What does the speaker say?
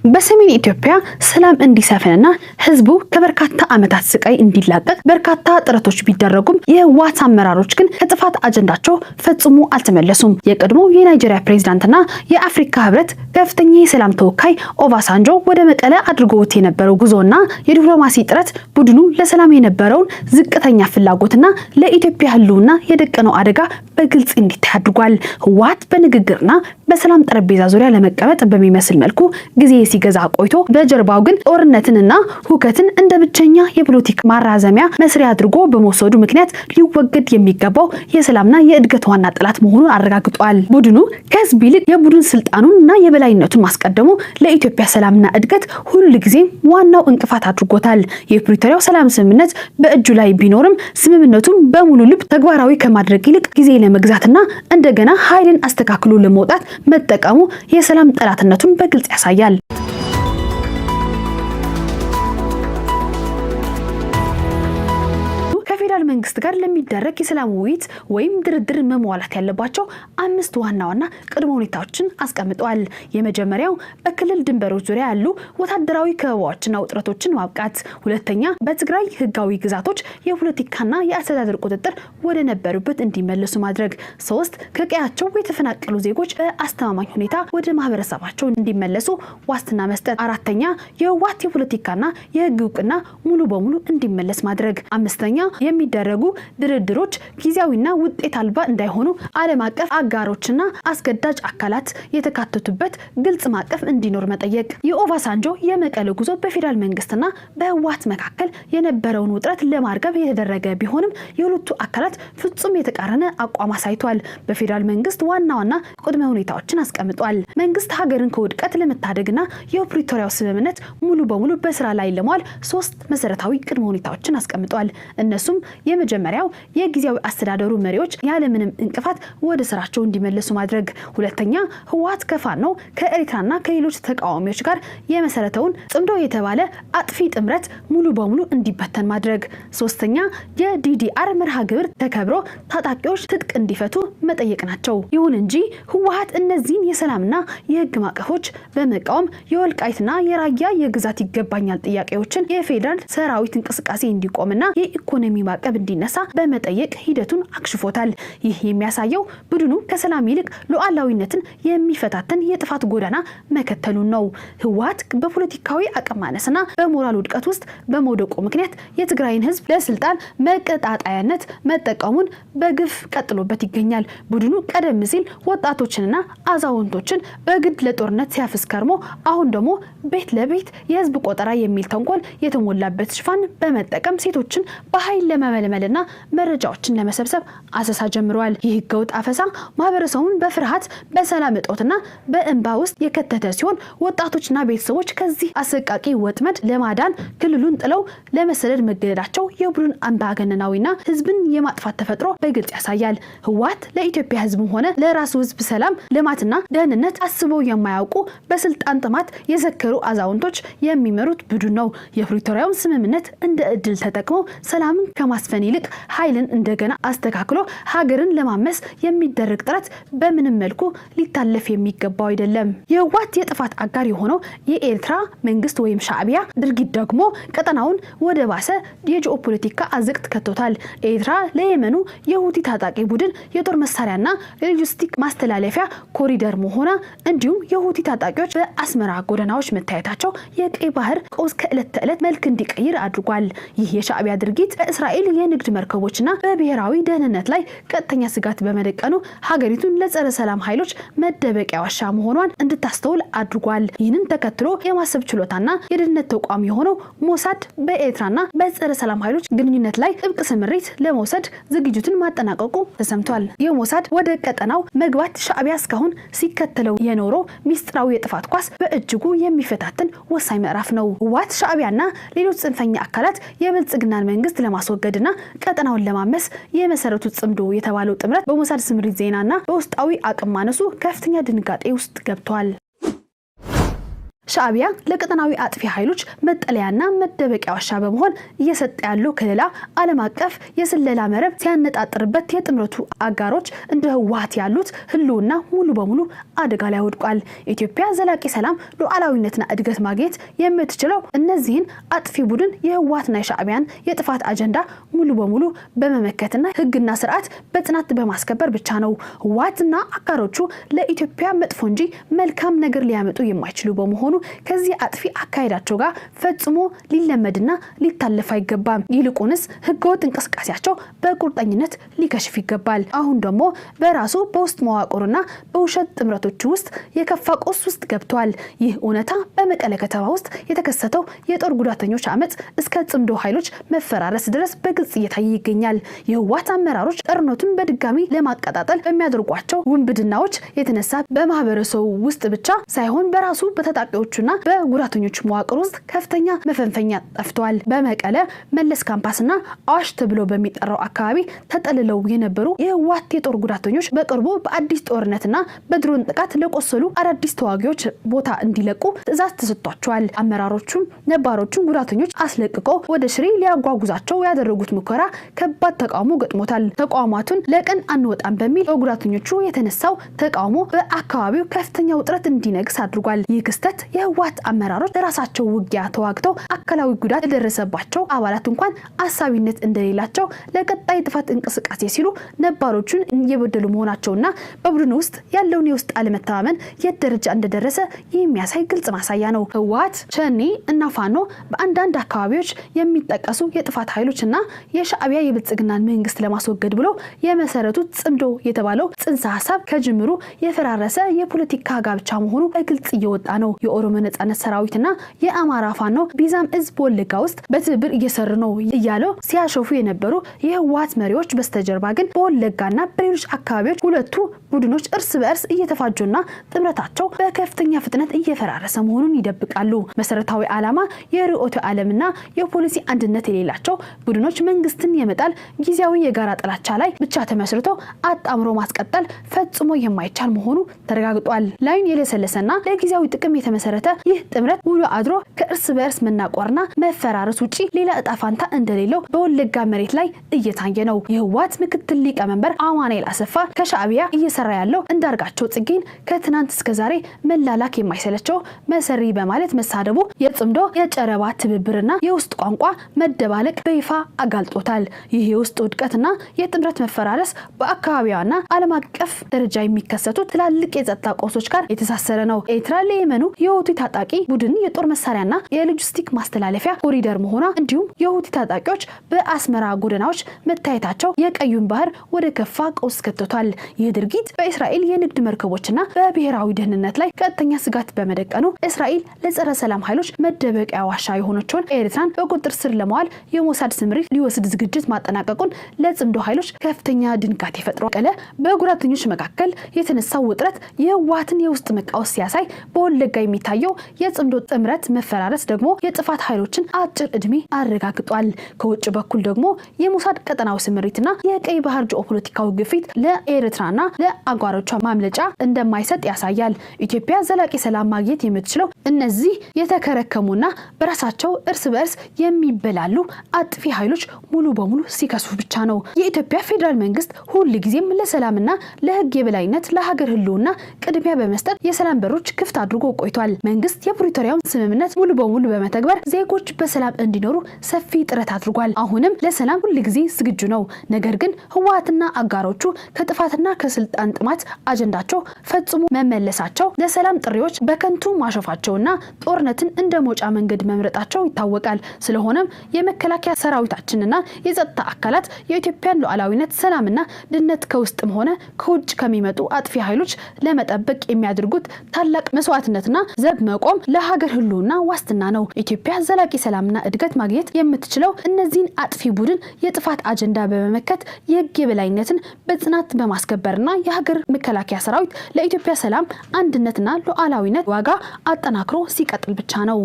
በሰሜን ኢትዮጵያ ሰላም እንዲሰፍንና ህዝቡ ከበርካታ ዓመታት ስቃይ እንዲላቀቅ በርካታ ጥረቶች ቢደረጉም የህወሓት አመራሮች ግን ከጥፋት አጀንዳቸው ፈጽሞ አልተመለሱም። የቀድሞ የናይጄሪያ ፕሬዝዳንትና የአፍሪካ ህብረት ከፍተኛ የሰላም ተወካይ ኦባሳንጆ ወደ መቀለ አድርጎት የነበረው ጉዞና የዲፕሎማሲ ጥረት ቡድኑ ለሰላም የነበረውን ዝቅተኛ ፍላጎትና ለኢትዮጵያ ህልውና የደቀነው አደጋ በግልጽ እንዲታይ አድርጓል። ህወሓት በንግግርና በሰላም ጠረጴዛ ዙሪያ ለመቀመጥ በሚመስል መልኩ ጊዜ ሲገዛ ቆይቶ በጀርባው ግን ጦርነትንና ሁከትን እንደ ብቸኛ የፖለቲካ ማራዘሚያ መስሪያ አድርጎ በመውሰዱ ምክንያት ሊወገድ የሚገባው የሰላምና የእድገት ዋና ጠላት መሆኑን አረጋግጧል። ቡድኑ ከህዝብ ይልቅ የቡድን ስልጣኑን እና የበላይነቱን ማስቀደሙ ለኢትዮጵያ ሰላምና እድገት ሁል ጊዜም ዋናው እንቅፋት አድርጎታል። የፕሪቶሪያው ሰላም ስምምነት በእጁ ላይ ቢኖርም ስምምነቱን በሙሉ ልብ ተግባራዊ ከማድረግ ይልቅ ጊዜ ለመግዛትና እንደገና ኃይልን አስተካክሎ ለመውጣት መጠቀሙ የሰላም ጠላትነቱን በግልጽ ያሳያል። ከፌዴራል መንግስት ጋር ለሚደረግ የሰላም ውይይት ወይም ድርድር መሟላት ያለባቸው 5 ዋና ዋና ቅድመ ሁኔታዎችን አስቀምጠዋል። የመጀመሪያው በክልል ድንበሮች ዙሪያ ያሉ ወታደራዊ ከበባዎችና ውጥረቶችን ማብቃት። ሁለተኛ፣ በትግራይ ህጋዊ ግዛቶች የፖለቲካና የአስተዳደር ቁጥጥር ወደ ነበሩበት እንዲመለሱ ማድረግ። 3፣ ከቀያቸው የተፈናቀሉ ዜጎች በአስተማማኝ ሁኔታ ወደ ማህበረሰባቸው እንዲመለሱ ዋስትና መስጠት። አራተኛ፣ የህወሓት የፖለቲካና የህግ እውቅና ሙሉ በሙሉ እንዲመለስ ማድረግ። አምስተኛ፣ የሚደረጉ ድርድሮች ጊዜያዊና ውጤት አልባ እንዳይሆኑ ዓለም አቀፍ አጋሮችና አስገዳጅ አካላት የተካተቱበት ግልጽ ማዕቀፍ እንዲኖር መጠየቅ። የኦባሳንጆ የመቀለ ጉዞ በፌዴራል መንግስትና በህወሓት መካከል የነበረውን ውጥረት ለማርገብ የተደረገ ቢሆንም የሁለቱ አካላት ፍጹም የተቃረነ አቋም አሳይቷል። በፌዴራል መንግስት ዋና ዋና ቅድመ ሁኔታዎችን አስቀምጧል። መንግስት ሀገርን ከውድቀት ለመታደግና የፕሪቶሪያው ስምምነት ሙሉ በሙሉ በስራ ላይ ለማዋል 3 መሰረታዊ ቅድመ ሁኔታዎችን አስቀምጧል። እነሱም የመጀመሪያው የጊዜያዊ አስተዳደሩ መሪዎች ያለምንም እንቅፋት ወደ ስራቸው እንዲመለሱ ማድረግ። ሁለተኛ፣ ህወሓት ከፋኖ ከኤርትራና ከሌሎች ተቃዋሚዎች ጋር የመሰረተውን ጽምዶ የተባለ አጥፊ ጥምረት ሙሉ በሙሉ እንዲበተን ማድረግ። ሶስተኛ፣ የ DDR መርሃ ግብር ተከብሮ ታጣቂዎች ትጥቅ እንዲፈቱ መጠየቅ ናቸው። ይሁን እንጂ ህወሓት እነዚህን የሰላምና የህግ ማዕቀፎች በመቃወም የወልቃይትና የራያ የግዛት ይገባኛል ጥያቄዎችን፣ የፌዴራል ሰራዊት እንቅስቃሴ እንዲቆምና የኢኮኖሚ ማዕቀብ እንዲነሳ በመጠየቅ ሂደቱን አክሽፎታል። ይህ የሚያሳየው ቡድኑ ከሰላም ይልቅ ሉዓላዊነትን የሚፈታተን የጥፋት ጎዳና መከተሉን ነው። ህወሓት በፖለቲካዊ አቅም ማነስና በሞራል ውድቀት ውስጥ በመውደቁ ምክንያት የትግራይን ህዝብ ለስልጣን መቀጣጣያነት መጠቀሙን በግፍ ቀጥሎበት ይገኛል። ቡድኑ ቀደም ሲል ወጣቶችንና አዛውንቶችን በግድ ለጦርነት ሲያፍስ ከርሞ አሁን ደግሞ ቤት ለቤት የህዝብ ቆጠራ የሚል ተንኮል የተሞላበት ሽፋን በመጠቀም ሴቶችን በኃይል ለመመልመልና መረጃዎችን ለመሰብሰብ አሰሳ ጀምረዋል። ይህ ህገወጥ አፈሳ ማህበረሰቡን በፍርሃት፣ በሰላም እጦትና በእንባ ውስጥ የከተተ ሲሆን ወጣቶችና ቤተሰቦች ከዚህ አሰቃቂ ወጥመድ ለማዳን ክልሉን ጥለው ለመሰደድ መገደዳቸው የቡድን አምባገነናዊና ህዝብን የማጥፋት ተፈጥሮ በግልጽ ያሳያል። ህወሓት ለኢትዮጵያ ህዝብም ሆነ ለራሱ ህዝብ ሰላም፣ ልማትና ደህንነት አስበው የማያውቁ በስልጣን ጥማት የሰከሩ አዛውንቶች የሚመሩት ቡድን ነው። የፕሪቶሪያውን ስምምነት እንደ እድል ተጠቅመው ሰላምን ከማስፈን ይልቅ ኃይልን እንደገና አስተካክሎ ሀገርን ለማመስ የሚደረግ ጥረት በምንም መልኩ ሊታለፍ የሚገባው አይደለም። የህወሓት የጥፋት አጋር የሆነው የኤርትራ መንግስት ወይም ሻዕቢያ ድርጊት ደግሞ ቀጠናውን ወደ ባሰ የጂኦፖለቲካ አዘቅት ከቶታል። ኤርትራ ለየመኑ የሁቲ ታጣቂ ቡድን የጦር መሳሪያና የሎጂስቲክ ማስተላለፊያ ኮሪደር መሆኗ እንዲሁም የሁቲ ታጣቂዎች በአስመራ ጎዳናዎች መታየታቸው የቀይ ባህር ቀውስ ከዕለት ተዕለት መልክ እንዲቀይር አድርጓል። ይህ የሻዕቢያ ድርጊት በእስራኤል የንግድ መርከቦችና በብሔራዊ ደህንነት ላይ ቀጥተኛ ስጋት በመደቀኑ ሀገሪቱን ለጸረ ሰላም ኃይሎች መደበቂያ ዋሻ መሆኗን እንድታስተውል አድርጓል። ይህንን ተከትሎ የማሰብ ችሎታና የደህንነት ተቋም የሆነው ሞሳድ በኤርትራና በጸረ ሰላም ኃይሎች ግንኙነት ላይ ጥብቅ ስምሪት ለመውሰድ ዝግጅቱን ማጠናቀቁ ተሰምቷል። የሞሳድ ወደ ቀጠናው መግባት ሻዕቢያ እስካሁን ሲከተለው የኖረው ሚስጥራዊ የጥፋት ኳስ በእጅጉ የሚፈታትን ወሳኝ ምዕራፍ ነው። ህወሓት፣ ሻዕቢያና ሌሎች ጽንፈኛ አካላት የብልጽግናን መንግስት ለማስወገድና ቀጠናውን ለማመስ የመሰረቱት ጽምዶ የተባለው ጥምረት በሞሳድ ስምሪት ዜናና በውስጣዊ አቅም ማነሱ ከፍተኛ ድንጋጤ ውስጥ ገብቷል። ሻዕቢያ ለቀጠናዊ አጥፊ ኃይሎች መጠለያና መደበቂያ ዋሻ በመሆን እየሰጠ ያለው ከለላ ዓለም አቀፍ የስለላ መረብ ሲያነጣጥርበት የጥምረቱ አጋሮች እንደ ህወሓት ያሉት ህልውና ሙሉ በሙሉ አደጋ ላይ ወድቋል። ኢትዮጵያ ዘላቂ ሰላም፣ ሉዓላዊነትና እድገት ማግኘት የምትችለው እነዚህን አጥፊ ቡድን የህወሓትና የሻዕቢያን የጥፋት አጀንዳ ሙሉ በሙሉ በመመከትና ህግና ስርዓት በጽናት በማስከበር ብቻ ነው። ህወሓትና አጋሮቹ ለኢትዮጵያ መጥፎ እንጂ መልካም ነገር ሊያመጡ የማይችሉ በመሆኑ ከዚህ አጥፊ አካሄዳቸው ጋር ፈጽሞ ሊለመድና ሊታለፍ አይገባም። ይልቁንስ ህገወጥ እንቅስቃሴያቸው በቁርጠኝነት ሊከሽፍ ይገባል። አሁን ደግሞ በራሱ በውስጥ መዋቅሩና በውሸት ጥምረቶች ውስጥ የከፋ ቆስ ውስጥ ገብቷል። ይህ እውነታ በመቀለ ከተማ ውስጥ የተከሰተው የጦር ጉዳተኞች አመፅ እስከ ጽምዶ ኃይሎች መፈራረስ ድረስ በግልጽ እየታየ ይገኛል። የህወሓት አመራሮች ጦርነቱን በድጋሚ ለማቀጣጠል በሚያደርጓቸው ውንብድናዎች የተነሳ በማህበረሰቡ ውስጥ ብቻ ሳይሆን በራሱ በታጣቂዎቹና በጉዳተኞች መዋቅር ውስጥ ከፍተኛ መፈንፈኛ ጠፍተዋል። በመቀለ መለስ ካምፓስና አዋሽ ተብሎ በሚጠራው አካባቢ ተጠልለው የነበሩ የህወሓት የጦር ጉዳተኞች በቅርቡ በአዲስ ጦርነትና በድሮን ጥቃት ለቆሰሉ አዳዲስ ተዋጊዎች ቦታ እንዲለቁ ትዕዛዝ ተሰጥቷቸዋል። አመራሮቹም ነባሮቹን ጉዳተኞች አስለቅቀው ወደ ሽሬ ሊያጓጉዛቸው ያደረጉት ሙከራ ከባድ ተቃውሞ ገጥሞታል። ተቋማቱን ለቀን አንወጣም በሚል በጉዳተኞቹ የተነሳው ተቃውሞ በአካባቢው ከፍተኛ ውጥረት እንዲነግስ አድርጓል። ይህ ክስተት የህወሓት አመራሮች ለራሳቸው ውጊያ ተዋግተው አካላዊ ጉዳት የደረሰባቸው አባላት እንኳን አሳቢነት እንደሌላቸው ለቀጣይ ጥፋት እንቅስቃሴ ሲሉ ነባሮቹን እየበደሉ መሆናቸውና በቡድን ውስጥ ያለውን የውስጥ አለመተማመን የት ደረጃ እንደደረሰ የሚያሳይ ግልጽ ማሳያ ነው። ህወሓት፣ ሸኔ እና ፋኖ በአንዳንድ አካባቢዎች የሚጠቀሱ የጥፋት ኃይሎች እና የሻዕቢያ የብልጽግናን መንግስት ለማስወገድ ብሎ የመሰረቱት ጽምዶ የተባለው ጽንሰ ሀሳብ ከጅምሩ የፈራረሰ የፖለቲካ ጋብቻ መሆኑ በግልጽ እየወጣ ነው። የኦሮሞ ነጻነት ሰራዊትና የአማራ ፋኖ ቢዛም እዝ በወለጋ ውስጥ በትብብር እየሰሩ ነው እያለው ሲያሾፉ የነበሩ የህወሓት መሪዎች በስተጀርባ ግን በወለጋና በሌሎች አካባቢዎች ሁለቱ ቡድኖች እርስ በእርስ እየተፋጁና ጥምረታቸው በከፍተኛ ፍጥነት እየፈራረሰ መሆኑን ይደብቃሉ። መሰረታዊ ዓላማ የርዕዮተ ዓለምና የፖሊሲ አንድነት የሌላቸው ቡድኖች መንግስትን የመጣል ጊዜያዊ የጋራ ጥላቻ ላይ ብቻ ተመስርቶ አጣምሮ ማስቀጠል ፈጽሞ የማይቻል መሆኑ ተረጋግጧል። ላዩን የለሰለሰና ለጊዜያዊ ጥቅም የተመሰረተ ይህ ጥምረት ውሎ አድሮ ከእርስ በእርስ መናቆርና መፈራረስ ውጪ ሌላ እጣ ፋንታ እንደሌለው በወለጋ መሬት ላይ እየታየ ነው። የህወሓት ምክትል ሊቀመንበር አማኑኤል አሰፋ ከሻዕቢያ እየሰራ ያለው እንዳርጋቸው ጽጌን ከትናንት እስከ ዛሬ መላላክ የማይሰለቸው መሰሪ በማለት መሳደቡ የጽምዶ የጨረባ ትብብርና የውስጥ ቋንቋ መደባለቅ በይፋ አጋልጦታል። ይህ የውስጥ ውድቀትና የጥምረት መፈራረስ በአካባቢዋና ዓለም አቀፍ ደረጃ የሚከሰቱ ትላልቅ የጸጥታ ቀውሶች ጋር የተሳሰረ ነው። ኤርትራ ለየመኑ የሁቲ ታጣቂ ቡድን የጦር መሳሪያና የሎጂስቲክ ማስተላለፊያ ኮሪደር መሆኗ እንዲሁም የሁቲ ታጣቂዎች በአስመራ ጎዳናዎች መታየታቸው የቀዩን ባህር ወደ ከፋ ቀውስ ከትቷል። ይህ ድርጊት በእስራኤል የንግድ መርከቦችና በብሔራዊ ደህንነት ላይ ቀጥተኛ ስጋት በመደቀኑ እስራኤል ለጸረ ሰላም ኃይሎች መደበቂያ ዋሻ የሆነችውን ኤርትራን በቁጥጥር ስር ለመዋል የሞሳድ ስምሪት ሊወስድ ዝግጅት ማጠናቀቁን ለጽምዶ ኃይሎች ከፍተኛ ድንጋጤ ፈጥሯል። መቀለ በጉዳተኞች መካከል የተነሳው ውጥረት የህወሓትን የውስጥ መቃወስ ሲያሳይ፣ በወለጋ የሚታየው የጽምዶ ጥምረት መፈራረስ ደግሞ የጥፋት ኃይሎችን አጭር እድሜ አረጋግጧል። ከውጭ በኩል ደግሞ የሞሳድ ቀጠናዊ ስምሪትና የቀይ ባህር ጂኦፖለቲካዊ ግፊት ለኤርትራና ለአጋሮቿ ማምለጫ እንደማይሰጥ ያሳያል። ኢትዮጵያ ዘላቂ ሰላም ማግኘት የምትችለው እነዚህ የተከረከሙና በራሳቸው እርስ በእርስ የሚበላሉ አጥፊ ኃይሎች ሙሉ በሙሉ ሲከሱ ብቻ ነው። የኢትዮጵያ ፌዴራል መንግስት ሁል ጊዜም ለሰላምና ለህግ የበላይነት ለሀገር ህልውና ቅድሚያ በመስጠት የሰላም በሮች ክፍት አድርጎ ቆይቷል። መንግስት የፕሪቶሪያውን ስምምነት ሙሉ በሙሉ በመተግበር ዜጎች በሰላም እንዲኖሩ ሰፊ ጥረት አድርጓል። አሁንም ለሰላም ሁል ጊዜ ዝግጁ ነው። ነገር ግን ህወሓትና አጋሮቹ ከጥፋትና ከስልጣን ጥማት አጀንዳቸው ፈጽሞ መመለሳቸው ለሰላም ጥሪዎች በከንቱ ማሾፋቸውና ጦርነትን እንደ መውጫ መንገድ መምረጣቸው ይታወቃል። ስለሆነም የመከላከያ ሰራዊታችንና የጸጥታ አካላት የኢትዮጵያን ሉዓላዊነት፣ ሰላምና ድነት ከውስጥም ሆነ ከውጭ ከሚመጡ አጥፊ ኃይሎች ለመጠበቅ የሚያደርጉት ታላቅ መስዋዕትነትና ዘብ መቆም ለሀገር ህልውና ዋስትና ነው። ኢትዮጵያ ዘላቂ ሰላምና እድገት ማግኘት የምትችለው እነዚህን አጥፊ ቡድን የጥፋት አጀንዳ በመመከት የህግ የበላይነትን በጽናት በማስከበርና የሀገር መከላከያ ሰራዊት ለኢትዮጵያ ሰላም፣ አንድነትና ሉዓላዊነት ዋጋ አጠናክሮ ሲቀጥል ብቻ ነው።